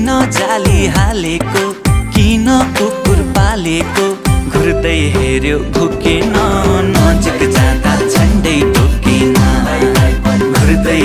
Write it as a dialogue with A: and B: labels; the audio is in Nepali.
A: किन जाली हालेको, किन कुकुर पालेको, घुर्दै हेर्यो भुकेन, नजिक जाँदा झन्डै टोकेन, घुर्दै